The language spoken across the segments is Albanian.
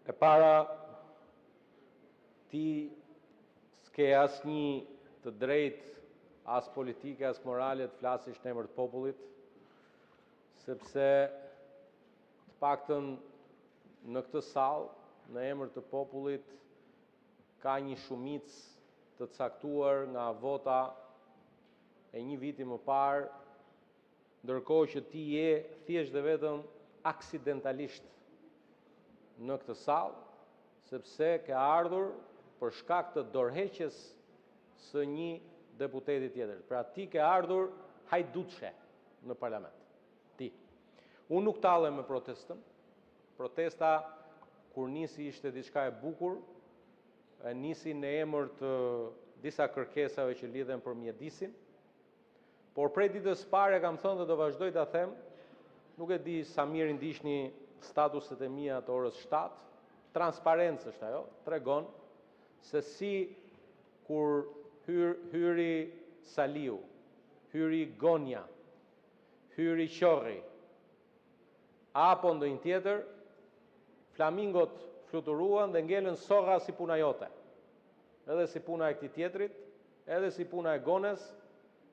E para, ti s'ke asnjë të drejtë as politike, as morale të flasësh në emër të popullit, sepse të paktën në këtë sallë, në emër të popullit, ka një shumicë të caktuar nga vota e një viti më parë, ndërkohë që ti je thjesht dhe vetëm aksidentalisht në këtë sallë, sepse ke ardhur për shkak të dorëheqjes së një deputeti tjetër. Pra ti ke ardhur hajdutshe në parlament. Ti. Unë nuk tallem me protestën. Protesta kur nisi ishte diçka e bukur, e nisi në emër të disa kërkesave që lidhen për mjedisin, por prej ditës së parë e kam thënë dhe do vazhdoj ta them, nuk e di sa mirë i ndiqni statuset e mia të orës 7, transparencë është ajo, tregon se si kur hyri Saliu, hyri Gonia, hyri Qorri, apo ndonjë tjetër, flamingot fluturuan dhe ngelën sorra si puna jote, edhe si puna e këtij tjetrit, edhe si puna e Gones,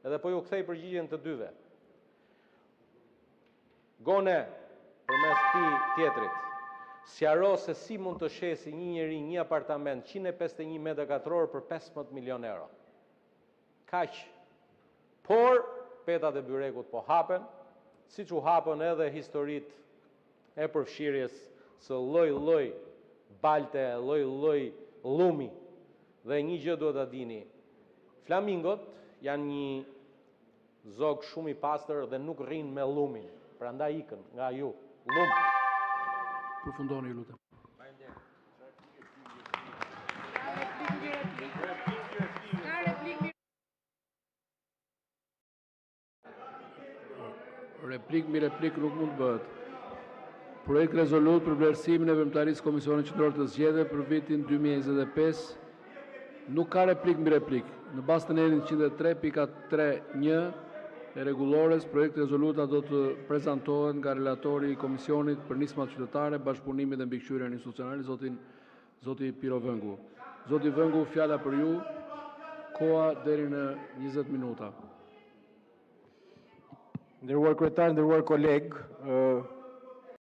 edhe po ju kthej përgjigjen të dyve. Gone, përmes këtij tjetrit, sqaro se si mund të shesi një njeri një apartament 151 metra katror për 15 milion euro. Kaq. Por, petat e byrekut po hapen, siç u hapën edhe historitë e përfshirjes së lloj-lloj balte, lloj-lloj llumi. Dhe një gjë duhet ta dini, flamingot janë një zog shumë i pastër dhe nuk rrinë me llumin, prandaj ikën nga ju. Llum. Përfundoni, ju lutem. Replikë mbi replikë nuk mund të bëhet. Projektrezolutë “Për vlerësimin e veprimtarisë së Komisionit Qendror të Zgjedhjeve për vitin 2025”. Nuk ka replikë mbi replikë. Në bazë të nenit 103, pika 3.1 e Rregullores, projektrezoluta do të prezantohet nga relatori i Komisionit për Nismat Qytetare, Bashkëpunimin dhe Mbikëqyrjen Institucionale, zoti Pirro Vengu. Zoti Vengu, fjala për ju, koha deri në 20 minuta. I nderuar Kryetar, Të nderuar kolegë,